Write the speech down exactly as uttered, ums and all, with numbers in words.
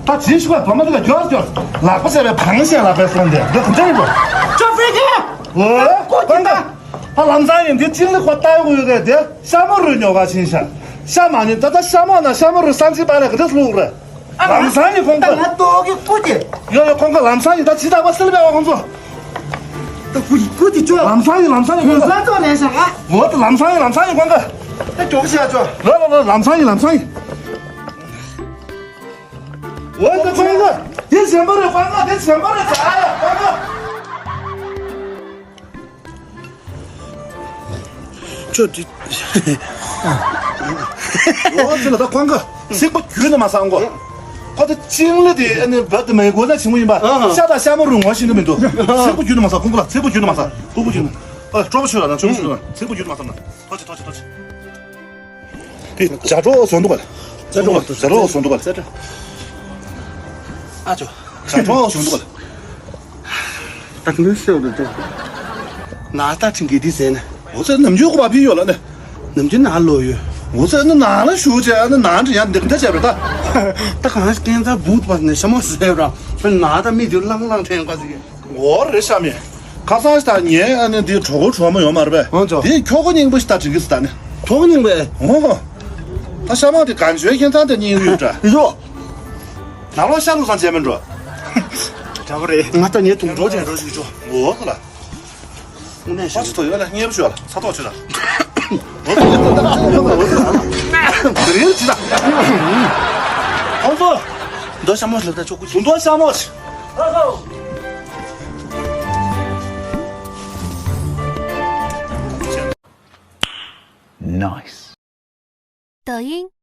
ད་ཇི་ཞིག་བ་བ་མ་འདི་ལ་རྒྱོགས་རྒྱོགས། ལག་པ་བྱས་པའི་བང་ཞལ་ལག་པའི་སོང་དེ་འདི་ག་འདྲ་ཡིན་པ། ཅོ་ཧྥེ་ཀེ། ཨོ། ཀོ་ཅི་ཀ། ད་ལམ་སང་ཡིན་འདི་ཅིང་ལི་ཁོ་ལྟ་ཡོང་ཡོད་གས་དེ་ཤ་མོ་རུའི་ཉོ་ག་ཕྱིན་ཤག་ཤ་མ་ཉོས། ད་ད་ཤ་མོ་ན་ཤ་མོ་རུ་སང་ཅི་པ་ལ་ག་འདྲ་སླུག་རེད། ལམ་སང་ཡིན་ཁོང་ད་ཁོ། ང་ཏོག་གི་ཀུ་ཅི། ཡོ་ཡོ་ཁོང་ཁོ་ལམ་སང་ཡིན། ད་ཇི་ལྟ་བ་སིལ་བས་བ་ཁོང་ཚོ། ད་ཀུ་ཅི་ཀུ་ཅི་ཅོ། ལམ་སང་ཡིན་ལམ་སང་ཡིན་ཁོང་ཁོ། ས་ཅོ་ལེན་ཤག་ཨ། འོ་ད་ལམ་སང་ཡིན་ལམ་སང་ཡིན་ཁོང་ཁོ། ད་ཅོག་ཤ་ཅོ། ལོ་ལོ་ལོ་ལམ་སང་ཡིན་ལམ་སང་ཡིན། འོ་ད་ཁོང་ཁོ། དེ་གཞན་པ་རེད་ཁོང་ཁོ། དེ་གཞན་པ་རེད་ད་ཨ་ཡ་ཁོང་ཁོ། ཁྱོད་དེ། འོ་ཅི་ལ་ད་ཁོང་ག་ཚིག་པ་རྒྱུད་ནས་མ་བསགས་གོ། ཁོ་ད་ཅིང་ལི་དེ་ཨ་ནི་བད་དེ་མེ་གོ་ན་ཆི་མོ་ཡིན་པ། ཤ་དང་ཤ་མོ་རུ་ངོ་ཤེས་ཀྱི་མི་འདུག་ཚིག་པ་རྒྱུད་ནས་མ་བསགས་ཁོང་ག་ལ་ཚིག་པ་རྒྱུད་ནས་མ་བསགས་ཁོང་ག་རྒྱུད་ནས། ཨ་སྤྲོ་པོ་ཆོད་ལ་ན་ཆོད་པོ་ཆོད་ལ་ཚིག་པ་རྒྱུད་ནས་མ་བསགས་ན། ཐོ་ཆི་ཐོ་ཆི་ཐོ་ཆི། དེ་ཇ་གྲོགས་བཟོ་འདུག་ག་ལ། ཇ་གྲོགས་ཇ་གྲོགས་བཟོ་འདུག་ག་ལ། ཇ་གྲོགས། ཨ་ཅོ། ཇ་གྲོགས་བཟོ་འདུག་ག་ལ། ད་ག་ནས་ཤེས་འདུག་ཏོ། ན་ད་ཁྲིན་གི་དེ་ཟེར་ན། འོ་ཚེ་ནམ་རྒྱུན་ཁོ་པ་ཕི་ཡོད་ལ་ནི། ནམ་རྒྱུན་ན་ལོ་ཡོད། འོ་ཚེ་ནི་ནང་ལ་བཞུགས་བྱས་ནི་ནང་འདྲི་ཡང་འདི་འདྲ་བྱས་པ་ད། ད་གང་ཞིག་སྐྱེན་ཚ་བུད་པ་ནི་ཞྭ་མོ་ཟེར་ར། ན་ད་མི་དེ་ལང་ལང་ཕྲན་ག་ཟིག་འོ་རེད་ཤ་མེད། ཁ་སང་ཞིག་ད་ངའི་ཨ་ནི་འདི་གྲོགས་པོ་གྲོགས་མོ་ཡོད་མ་རེད་པས། འོ་ཙོ། དེ་ཁྱོ་ག་རྙིང་པ་ཞིག་ད་དྲན་གི་ཟེར་ད་ནི། གྲོགས་རྙིང་པས། འོ། ད་ཤ་མང་དེ་གང་བྱོས་ཁྱེད་ཚང་དེ་རྙིང་ཡོད་འདྲ། ཡོ། ནང་ལོགས་ཤ་ལུག་སང་བྱས་མིན་འགྲོ། འདྲ་པོ་རེད། ང་ད་ངའི་དུང་གྲོགས་ཅན་འགྲོ་ཞིག་ཅོ། འོ་ད་ལ། དངོས་གནས་ཤ་ཅི་ཐོ་ཡོད་ལ་མཉེས་པོ་ཞུ་ལ་ཚ་ཐོག་ཆུ་ལ། འོ་ད་ཡོད་ད་ད་ད་ད་ད་ད་རེད་ཅི་ད། ཁོང་ཚོ། འདོད་ཤ་མོ་ཞིག་ལ་ད་ཆོག་གུ་ཅི། འདོད་ཤ་མོ་ཞིག Nice. 抖音。